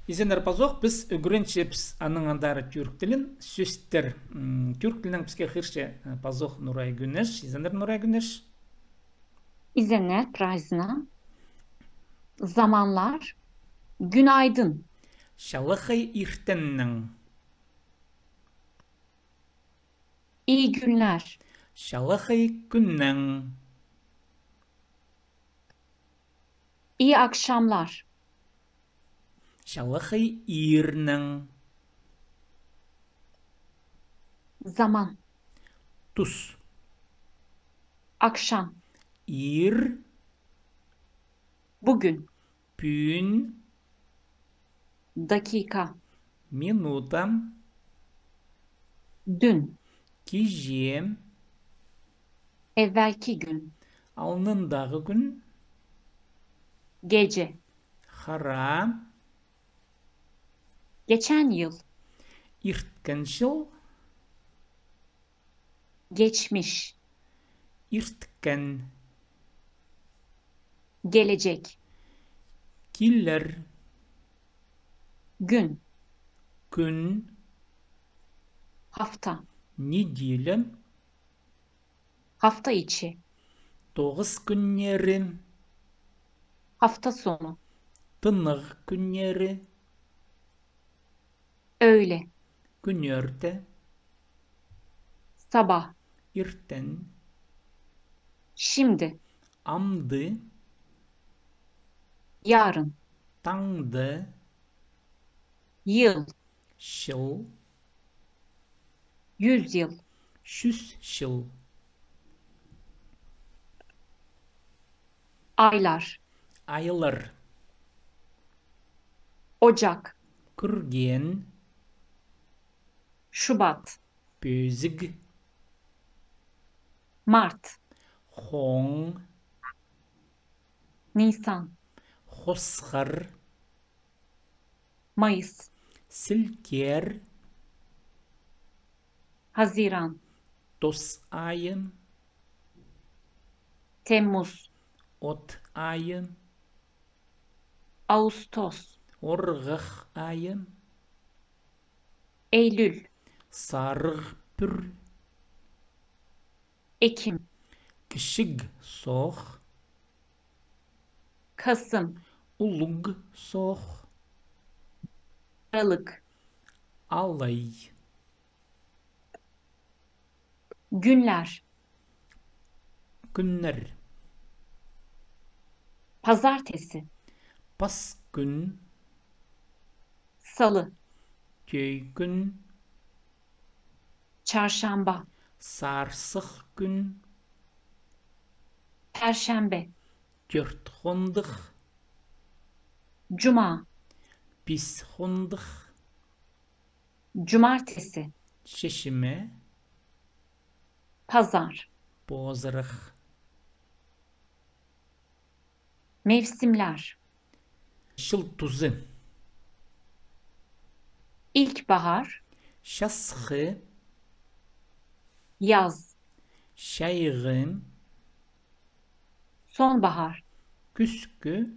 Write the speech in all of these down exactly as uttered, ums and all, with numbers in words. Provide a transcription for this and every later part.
Изеннер, пазох піс ӱгренчебіс аның андар тӱрк тілін, сӧстер. М, тӱрк тілінең піске хығырча, э, пазох Нурай Кӱнеш. Изеннер, Нурай Кӱнеш. Изеннер, прайзына. Заманлар. Кӱнайдын. Чалахай иртеннең. İyi günler. Чалахай кӱннең. İyi akşamlar. Чалахай иирнең. Zaman. Тус. Akşam. Иир. Bugün. Пӱӱн. Dakika. Минута. Dün. Киҷе. Evvelki gün. Алнындағы кӱн. Gece. Хара. Geçen yıl. Ирткен чыл. Geçmiş. Ирткен. Gelecek. Килер. Gün. Кӱн. Hafta. Неделя. Hafta içi. Тоғыс кӱннері. Hafta sonu. Тынағ кӱннері. Öğle. Кӱнӧрте. Sabah. Иртен. Şimdi. Амды. Yarın. Таңда. Yıl. Чыл. Yüz yıl. Чӱс чыл. Aylar. Айлар. Ocak. Кӱрген. Şubat. Пӧзік. Mart. Хоң. Nisan. Хосхар. Mayıs. Сілкер. Haziran. Тос айы. Temmuz. От айы. Ağustos. Орғах айы. Eylül. Сарығ пӱр. Ekim. Кічіг соох. Kasım. Улуғ соох. Aralık. Алай. Günler. Кӱннер. Pazartesi. Пас кӱн. Salı. Тӧӧй кӱн. Çarşamba. Сарсых кӱн. Perşembe. Тӧрт хондых. Cuma. Пис хондых. Cumartesi. Чечіме. Pazar. Позырах. Mevsimler. Чыл тузы. İlkbahar. Часхы. Yaz. Чайғы. Sonbahar. Кӱскӱ.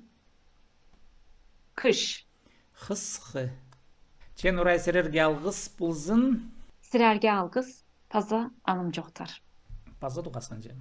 Kış. Хысхы. Че, Нурай, сірерге алғыс ползын. Сірерге алғыс, паза анымҷохтар. Паза тоғасханҷа.